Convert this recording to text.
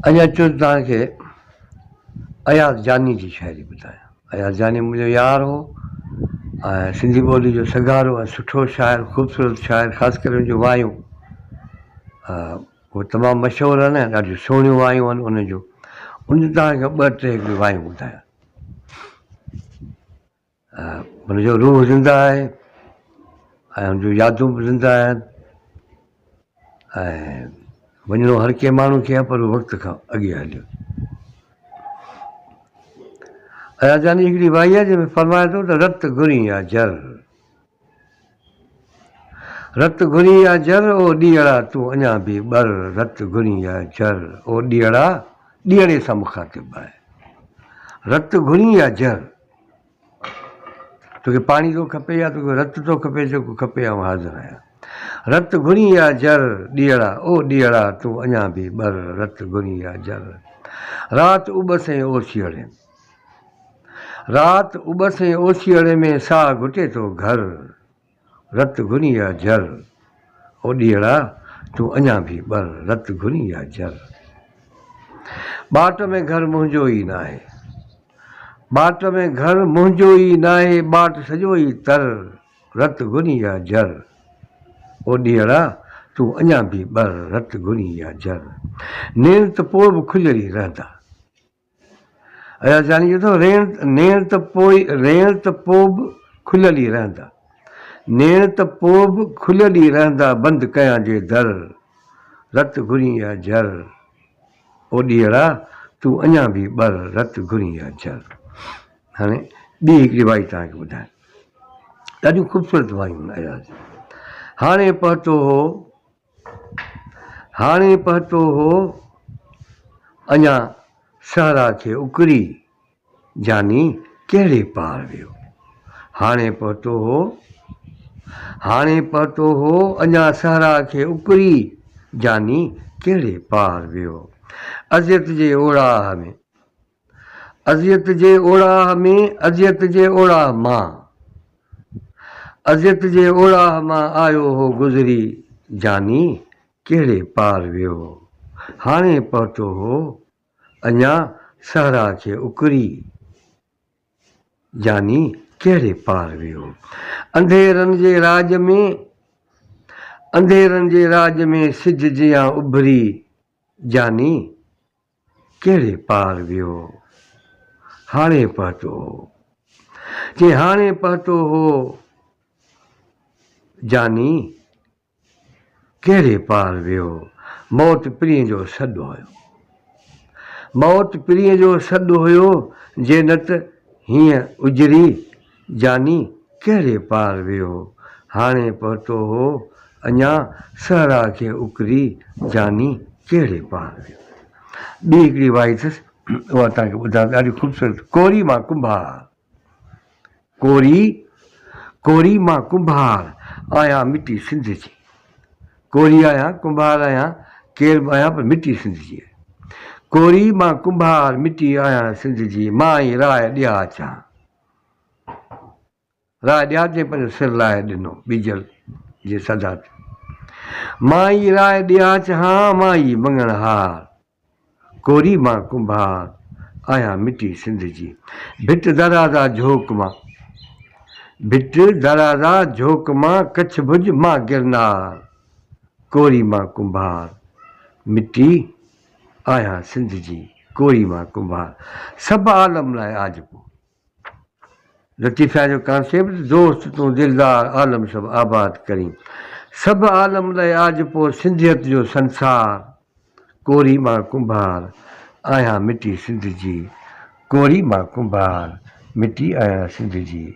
اڄ اچو ته توهان کي اياز جاني جي شاعري ٻڌايان. اياز جاني منهنجو يار هو ۽ سنڌي ٻولي جو سگهارو ۽ سٺو شاعر، خوبصورت شاعر، خاص ڪري ان جون وايون اهي تمام مشهور آهن ۽ ڏاڍيون سهڻيون وايون آهن ان جون. ان جون توهان کي ٻه ٽي هڪڙيون وايون ٻڌايان. هن جو روح زنده آهي ۽ هن جون يادون به زنده آهن ۽ وڃڻو هر ڪنهن ماڻهو کي آهي پر هو وقت کان اڳي هليو. اياز جاني هڪڙي وائي آهي جنهن ۾ فرمائي ٿو ته رت گهرين يا جر، رت گهرين يا جر او ڏيئڙا تون اڃا به ٻر، رت گهرين يا جر او ڏيئڙا، ڏيئڙي سان مخاطب آهي، رت گهرين يا جر. توکي پاڻي ٿو کپي يا توکي رت ٿو کپي، جيڪو کپي آئون حاضر آهيان. رت گهرين يا جر، ڏيئڙا، او ڏيئڙا، تون اڃا به ٻر، رت گهرين يا جر. رات اٻس ۽ اوسيئڙي ۾، رات اٻس ۽ اوسيئڙي ۾ ساهه گهٽي ٿو گهر، رت گهرين يا جر، او ڏيئڙا، تون اڃا به ٻر، رت گهرين يا جر. ٻاٽ ۾ گهر منهنجو ئي ناهي. ٻاٽ ۾ گهر منهنجو ئي ناهي، ٻاٽ سڄو ئي تر، رت گهرين يا جر. او ڏيئڙا، تون اڃا به ٻر، رت گهرين يا جر. نيڻ ته پوء به کليل ئي رهندا. اياز جاني چئي ٿو، ريڻ، نيڻ ته پوء، ريڻ ته پوء به کليل ئي رهندا. نيڻ ته پوء به کليل ئي رهندا، بند ڪيان جي در، رت گهرين يا جر. او ڏيئڙا، تون اڃا به ٻر، رت گهرين يا جر. هاڻي ٻي هڪڙي وائي توهان کي ٻڌايان. ڏاڍيون خوبصورت وايون آهن اياز جون. هاڻي پهتو هو، هاڻي پهتو هو، اڃا صحرا کي اڪري، جاني ڪهڙي پار ويو. هاڻي پهتو هو، هاڻي پهتو هو، اڃا صحرا کي اڪري، جاني ڪهڙي پار ويو. اذيت جي اوڙاهه ۾، اذيت جي اوڙاهه ۾، اذيت جي اوڙاهه مان، اذيت جي اوڙاهه مان آيو هو گذري، جاني ڪهڙي پار ويو. هاڻي پهتو هو، اڃا صحرا کي اڪري، جاني ڪهڙي پار ويو. انڌيرن جي راڄ ۾، انڌيرن جي راڄ ۾ سج جيان اڀري، جاني ڪهڙي پار ويو. هاڻي پهتو هو، چي هاڻي پهتو هو، جاني ڪهڙي پار ويو، موت پرينء جو سڏ هيو. موت پرينء جو سڏ هيو، جي نه ته هينئن اجري، جاني ڪهڙي پار ويو. هاڻي پهتو هو، اڃا صحرا کي اڪري، جاني ڪهڙي پار ويو. ٻي هڪڙي وائي اٿس، اها توهان کي ٻڌايان، ڏاڍي خوبصورت، ڪوري مان ڪنڀار. ڪوري، ڪوري مان ڪنڀار آهيان مٽي سنڌ جي. ڪوري آهيان، ڪنڀار آهيان، ڪير به آهيان پر مٽي سنڌ جي آهي. ڪوري مان ڪنڀار مٽي آهيان سنڌ جي، مان ئي راء ڏياچ آهيان. راء ڏياچ جنهن پنهنجو سر لاهي ڏنو ٻيجل جي صدا تي. مان ئي راء ڏياچ هان، مان ئي مڱڻهار. ڪوري مان ڪنڀار آهيان مٽي سنڌ جي. ڀٽ درازا جهوڪ مان، ڀٽ درازا جهوڪ مان ڪڇ ڀڄ مان گرنار. ڪوري مان ڪنڀار مٽي آهيان سنڌ جي، ڪوري مان ڪنڀار. سڀ عالم لاء آجپو. لطيف سائين جو ڪانسيپٽ، دوست تون دلدار عالم سڀ آباد ڪرين. سڀ عالم لئه آجپو سنڌيت جو سنسار. ڪوري مان ڪنڀار آهيان مٽي سنڌ جي. ڪوري مان ڪنڀار مٽي آهيان سنڌ جي.